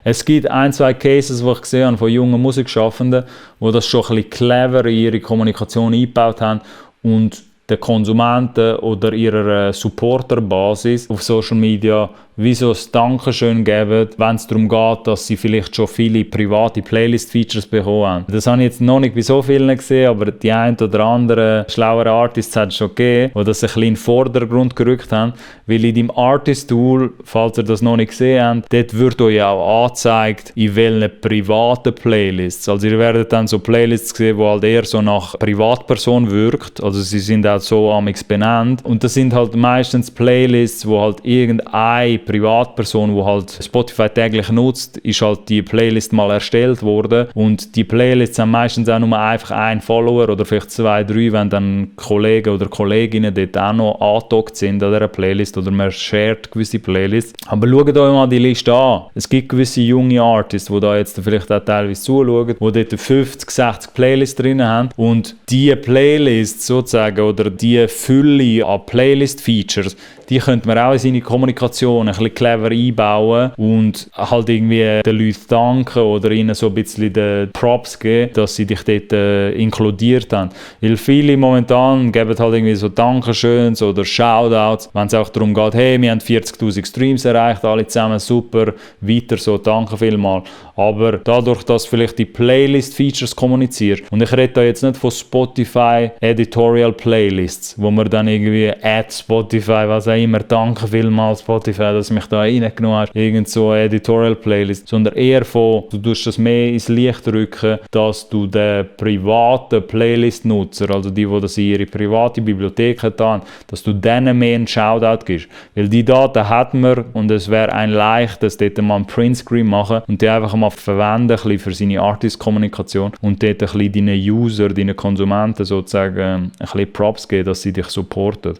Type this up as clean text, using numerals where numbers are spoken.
Es gibt ein, zwei Cases, die ich gesehen habe von jungen Musikschaffenden, die das schon ein bisschen clever in ihre Kommunikation eingebaut haben und den Konsumenten oder ihrer Supporterbasis auf Social Media wie so ein Dankeschön geben, wenn es darum geht, dass sie vielleicht schon viele private Playlist-Features bekommen haben. Das habe ich jetzt noch nicht bei so vielen gesehen, aber die ein oder anderen schlaueren Artists hat es schon gegeben, die das ein bisschen in den Vordergrund gerückt haben, weil in deinem Artist-Tool, falls ihr das noch nicht gesehen habt, dort wird euch auch angezeigt, in welchen privaten Playlists. Also ihr werdet dann so Playlists sehen, die halt eher so nach Privatperson wirkt, also sie sind auch so amix benannt und das sind halt meistens Playlists, wo halt irgendeine Privatperson, die halt Spotify täglich nutzt, ist halt die Playlist mal erstellt worden und die Playlists haben meistens auch nur einfach einen Follower oder vielleicht 2, 3, wenn dann Kollegen oder Kolleginnen dort auch noch angedockt sind an dieser Playlist oder man shared gewisse Playlists. Aber schaut euch mal die Liste an. Es gibt gewisse junge Artists, die da jetzt vielleicht auch teilweise zuschauen, die dort 50, 60 Playlists drin haben und diese Playlists sozusagen oder die Fülle an Playlist-Features, die könnte man auch in seine Kommunikation ein bisschen clever einbauen und halt irgendwie den Leuten danken oder ihnen so ein bisschen den Props geben, dass sie dich dort inkludiert haben. Weil viele momentan geben halt irgendwie so Dankeschöns oder Shoutouts, wenn es auch darum geht, hey, wir haben 40'000 Streams erreicht, alle zusammen, super, weiter so, danke vielmals. Aber dadurch, dass vielleicht die Playlist-Features kommuniziert, und ich rede da jetzt nicht von Spotify Editorial Playlists, wo man dann irgendwie Spotify, was auch immer, danke vielmals Spotify, dass du mich da reingenommen hast, irgend so eine Editorial Playlist, sondern eher von, du tust das mehr ins Licht rücken, dass du den privaten Playlist-Nutzer, also die das in ihre private Bibliothek haben, dass du denen mehr einen Shoutout gibst. Weil die Daten hat man und es wäre ein leichtes, dort mal einen Printscreen machen und die einfach mal verwenden, ein bisschen für seine Artist-Kommunikation und dort ein bisschen deinen User, deinen Konsumenten sozusagen ein bisschen Props geben, dass sie dich supporten.